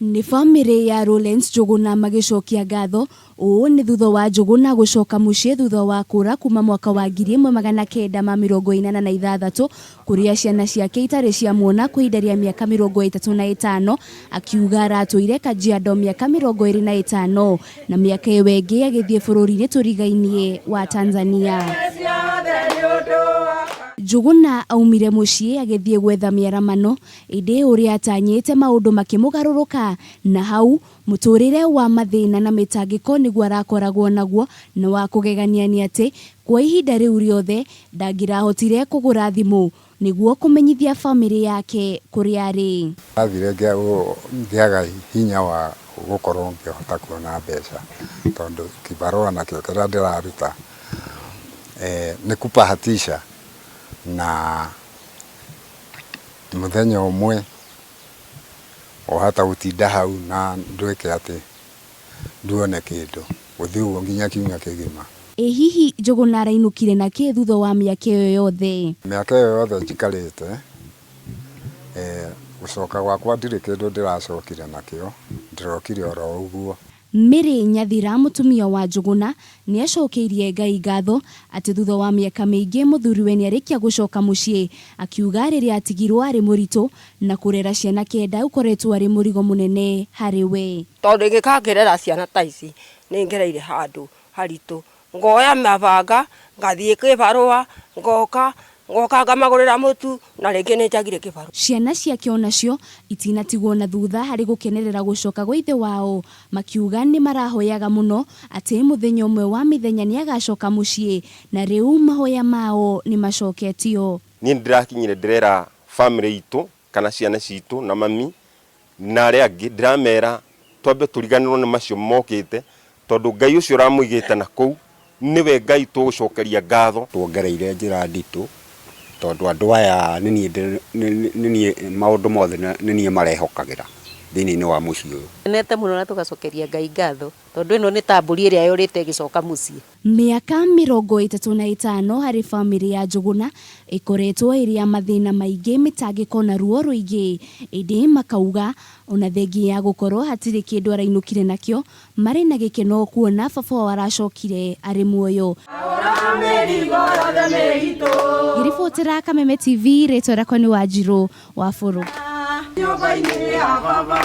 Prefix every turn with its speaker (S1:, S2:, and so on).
S1: Nĩ bamĩrĩ ya Lawrence Njũgũna magĩcokia ngatho. Ũũ nĩ thutha wa Njũgũna gũcoka mũciĩ thutha wa kũra kuma mwaka wa 1986 kũrĩa ciana ciake itarĩ ciamuona kwa ihinda rĩa mĩaka 35. Akiuga aratũire Kajiado mĩaka 25 na mĩaka ĩyo ĩngĩ agĩthiĩ bũrũri-inĩ tũrigainie wa Tanzania. Njũgũna aumire mũciĩ agĩthiĩ gwetha mĩaramano, ĩndĩ ũrĩa atanyĩte maũndũ makĩmũgarũrũka, na hau mũtũrĩre wa mathĩna na mĩtangĩko nĩguo arakoragwo naguo. Na wa kũgegania nĩ atĩ kwa ihinda rĩu rĩothe ndangĩrahotire kũgũra thimũ nĩguo kũmenyithia bamĩrĩ yake kũrĩa arĩ.
S2: Ndathire ngĩaga hinya wa gũkorwo ngĩhota kuona mbeca, tondũ kibarũa nakĩo kĩrĩa ndĩraruta nĩ kubahatisha, na mũthenya ũmwe wahota gũtinda hau na ndwĩke atĩ nduone kĩndũ, gũthiĩ ũguo nginya kiumia kĩgima.
S1: Ĩ hihi Njũgũna arainũkire nakĩ thutha wa mĩaka ĩyo yothe?
S2: Mĩaka ĩyo yothe njikarĩte, gũcoka gwakwa ndirĩ kĩndũ ndĩracokire nakĩo, ndĩrokire oro ũguo.
S1: Mary Nyathira, mũtumia wa Njũgũna, nĩ acokeirie Ngai ngatho atĩ thutha wa mĩaka mĩingĩ mũthuriwe nĩ arĩkia gũcoka mũciĩ. Akiuga rĩrĩa atigirwo arĩ mũritũ na kũrera ciana 9 ũkoretwo arĩ mũrigo mũnene harĩ we.
S3: Tondũ ingĩka ngĩrera ciana ta ici, nĩ ngereire handũ haritũ, ngoya mabanga, ngathiĩ kĩbarũa, ngoka ngoka ngamagũrĩra mũtu, na rĩngĩ nĩ njagire kĩbarũa.
S1: Ciana ciake onacio itinatigwo na thutha harĩ gũkenerera gũcoka gwa ithe wao, makiuga nĩ marahoyaga mũno atĩ mũthenya ũmwe wa mĩthenya nĩ agacoka mũciĩ, na rĩu mahoya mao nĩ macoketio.
S4: Niĩ ndĩrakinyire ndĩrera family itũ kana ciana citũ na mami na arĩa angĩ, ndĩramera twambe tũriganĩrwo nĩ macio mokĩte, tondũ Ngai ũcio ũramũigĩte na kũu nĩwe Ngai tũgũcokeria ngatho.
S5: Tuongereire njĩra nditũ, tondũ andũ aya nĩ niĩ maũndũ mothe nĩ niĩ marehokagĩra thĩinĩ wa mũciĩ ũyũ.
S6: Nete mũno na tũgacokeria Ngai ngatho, tondũ ĩno nĩ ta mbũri ĩrĩa yũrĩte ĩgĩcoka mũciĩ.
S1: Mĩaka 35 harĩ bamĩrĩ ya Njũgũna ĩkoretwo ĩrĩ ya mathĩna maingĩ, mĩtangĩko na ruo rũingĩ, ĩndĩ makauga ona thengia ya gũkorwo hatirĩ kĩndũ arainũkire nakĩo, marĩ na gĩkeno kuona baba wao aracokire arĩ muoyo. Ngĩribotera Kameme TV, rĩtwa rĩakwa nĩ Wanjirũ wa Bũrũ.